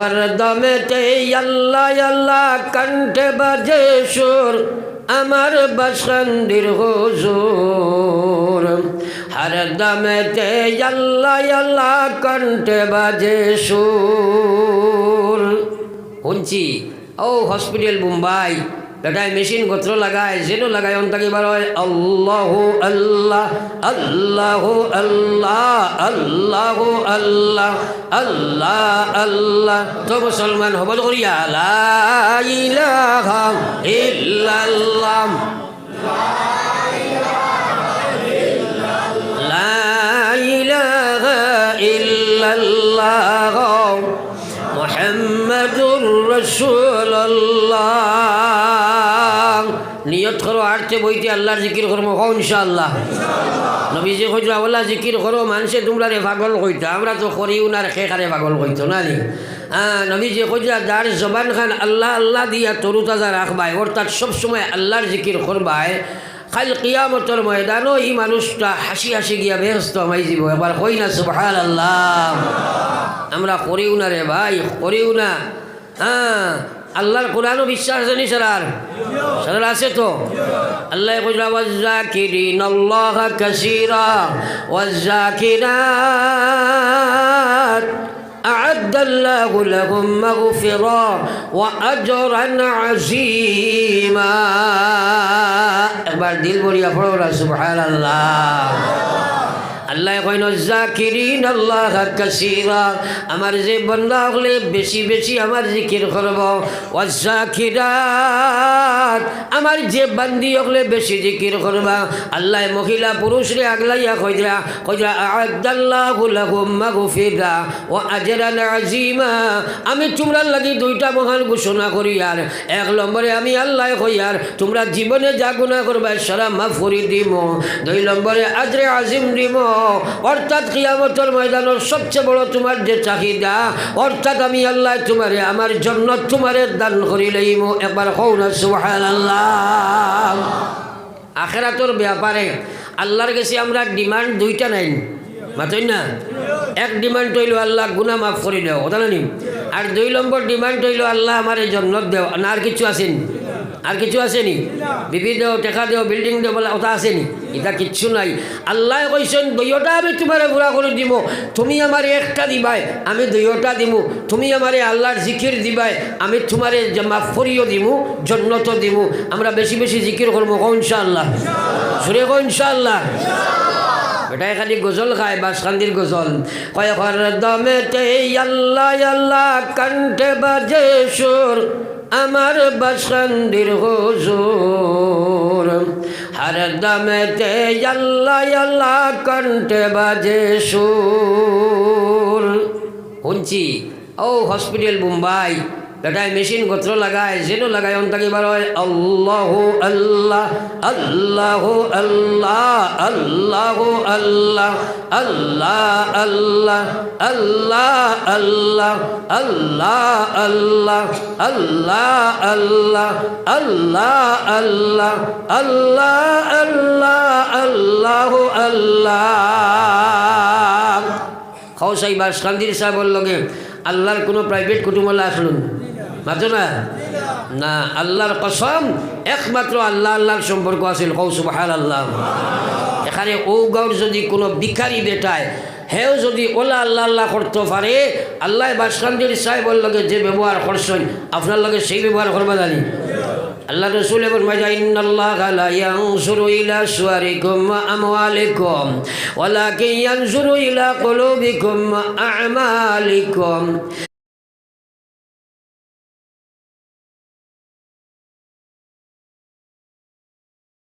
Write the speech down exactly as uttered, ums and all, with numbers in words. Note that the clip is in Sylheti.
হর দমেতে আল্লাহ আল্লাহ কণ্ঠে বাজে সুর, আমার বাসকান্দির হুজুর। হর দমেতে আল্লাহ আল্লাহ কণ্ঠে বাজে সুর। হুনছি, ও হসপিটাল বোম্বাই, বেটায় মেশিন গত্র লাগায়, যেন লাগায়, অন থাকি বার অয়, আল্লাহু আল্লাহ, আল্লাহু আল্লাহ, আল্লাহু আল্লাহ, আল্লাহ আল্লাহ। তো মুসলমান হবল করিয়া, লা ইলাহা ইল্লাল্লাহ। লা ইলাহা ইল্লাল্লাহ মুহাম্মাদুর রাসূলুল্লাহ। নিয়ত করো, আটতে বইতে আল্লাহর জিকির করমু, কও ইনশাআল্লাহ। নবীজি কইরা, "ওলা জিকির করো, মানষে তুমরারে পাগল কইতো, আমরা তো করিও না, আর কে কারে পাগল কইতো না নি?" আ, নবীজি কইরা, "যার জবান খান আল্লাহ আল্লাহ দিয়া তরুতাজা রাখবায়, অর্থাৎ সব সময় আল্লাহর জিকির করবায়, কাইল কিয়ামতর ময়দানো ই মানুষটা হাসি হাসি গিয়া বেহেস্তো হামাই যিবো।" একবার কই না সুবহানাল্লাহ। আমরা করিও না রে ভাই, করিও না। হ্যাঁ, আল্লাহর কোরআনও বিশ্বাস আছে নি সারার? সারার আছে তো? আল্লাহ কইরা, "ওয়াজ্জাকিরিনাল্লাহা কাসীরা ওয়াজ্জাকিরাত আ'আদ্দাল্লাহু লাহুম মাগফিরা ওয়া আজরান আযীমা।" একবার দিল ভরিয়া পড়ো না, সুবহানাল্লাহ। আল্লাহ কইন, "জাকিরিন আল্লাহ কাসীরা", আমার যে বান্দা অকলে বেশি বেশি আমার জিকির করবো, "ওয়াজ জাকিরাত", আমার যে বান্দি অকলে বেশি জিকির করবা। আল্লাহ মহিলা পুরুষরে আগলাইয়া কইরা, কইরা, "আ'আদ্দাল্লাহু লাহুম মাগফিরা ওয়া আজরান আযীমা।" আমি তুমরার লাগি দুইটা মহান ঘোষণা করিয়ার, এক নম্বরে আমি আল্লাহ কইয়ার, তুমরা জীবনে যা গুনাহ করবায় সারা মাফ করি দিমু। দুই নম্বরে আজরে আজিম দিমু, অর্থাৎ কিয়ামতর ময়দানর সবচেয়ে বড় তুমার যে চাহিদা, অর্থাৎ আমি আল্লাহ তুমারে আমার জন্নত তুমারে দান করি লইমু। একবার কও না সুবহানাল্লাহ। আখেরাতর ব্যাপারে আল্লাহর গেছে আমরা ডিমান্ড দুইটা নাই, মাতইন না? এক ডিমান্ড অইলো, "আল্লাহ গুনাহ মাফ করি দেও", কথা না নি? আর দুই নম্বর ডিমান্ড অইলো, "আল্লাহ আমারে জন্নত দেও", না আর কিছু আছে নি? আর কিছু আছে নি? বিবি দেও, টেকা দেও, বিল্ডিং দেও, বলে ওটা আছে নি? ইটা কিচ্ছু নাই। আল্লাহ কইছইন, "দুইওটা আমি তুমারে পুরা করি দিমু, তুমি আমারে একটা দিবায়, আমি দুইওটা দিমু, তুমি আমারে আল্লাহর জিকির দিবায়, আমি তুমারে যে মাফ করিও দিমু, জন্নতও দিমু।" আমরা বেশি বেশি জিকির করমু, কও ইনশাআল্লাহ। জোরে কও ইনশাআল্লাহ। বেটায় খালি গজল গায়, বাসকান্দির গজল। কয়, "হর দমেতে আল্লাহ আল্লাহ কণ্ঠে বাজে সুর, আমার বাসকান্দির হুজুর। হর দমেতে আল্লাহ আল্লাহ কণ্ঠে বাজে সুর।" হুনছি, ও হসপিটাল বোম্বাই, বেটায় মেশিন গত্র লাগায়, যেন লাগায়, অন থাকি বার অয়, আল্লাহু আল্লাহ, আল্লাহু আল্লাহ, আল্লাহু আল্লাহ, আল্লাহ আল্লাহ, আল্লাহ আল্লাহ, আল্লাহ আল্লাহ, আল্লাহু আল্লাহ। কও চাই, বাসকান্দির সাবর লগে আল্লাহর কুনু প্রাইভেট কুটুমওয়ালা আছইন? মাতো না? না, আল্লাহর কসম, একমাত্র আল্লাহ আল্লাহর সম্পর্ক আছিল। কও সুবহানাল্লাহ। এখানে অউ গাউর যুদি কুনু ভিখারি বেটায়, হেও যুদি অলা আল্লাহ আল্লাহ করতো পারে, আল্লায় বাসকান্দির সাবর লগে যে ব্যবহার করছইন, আপনার লগে সেই ব্যবহার করবা জানি। আল্লাহর রসুলে ফরমাইরা, "ইন্নাল্লাহা লা ইয়ানজুরু ইলা সুয়ারিকুম ওয়া আমওয়ালিকুম, ওয়ালাকিন ইয়ানজুরু ইলা কুলুবিকুম ওয়া আমালিকুম।"